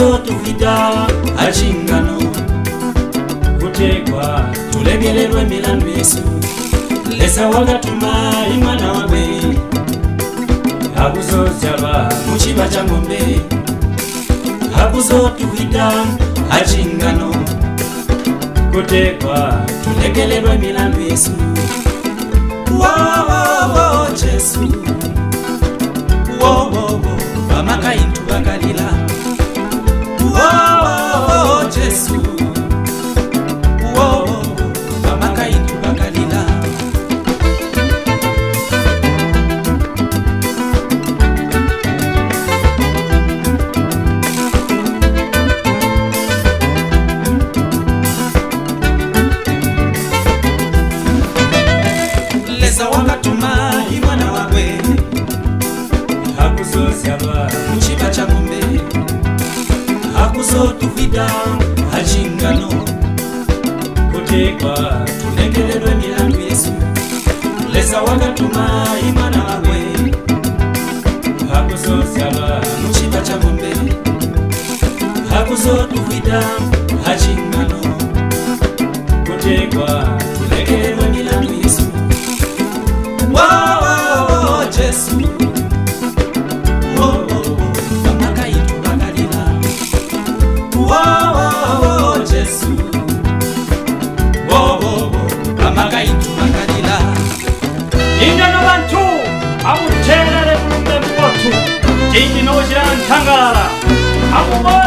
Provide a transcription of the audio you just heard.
Akuzotufwida acingano kutegwa tulekelelwe milandu yesu. Leza wakatuma imwana wakwe akuzozyalwa muciba ca ng'ombe akuzotufwida acingano kutegwa tulekelelwe milandu yesu. Wo Jesu, wo bamakaintu bakalila. Wo Jesu, wo bamakaintu bakalila. Leza wakatuma imwana wakwe akuzozyalwa muciba ca ng'ombe akuzotufwida acingano kutegwa tulekelelwe milandu yesu. Leza wakatuma imwana wakwe akuzozyalwa muciba ca ng'ombe akuzotufwida acingano kutegwa tulekelelwe milandu yesu. Wo Jesu, wo bamakaintu bakalila. Wo Jesu, wo bamakaintu bakalila. Inyano bantu amuterere mulumbe mubotu ciindi nocila ntangalala amubone.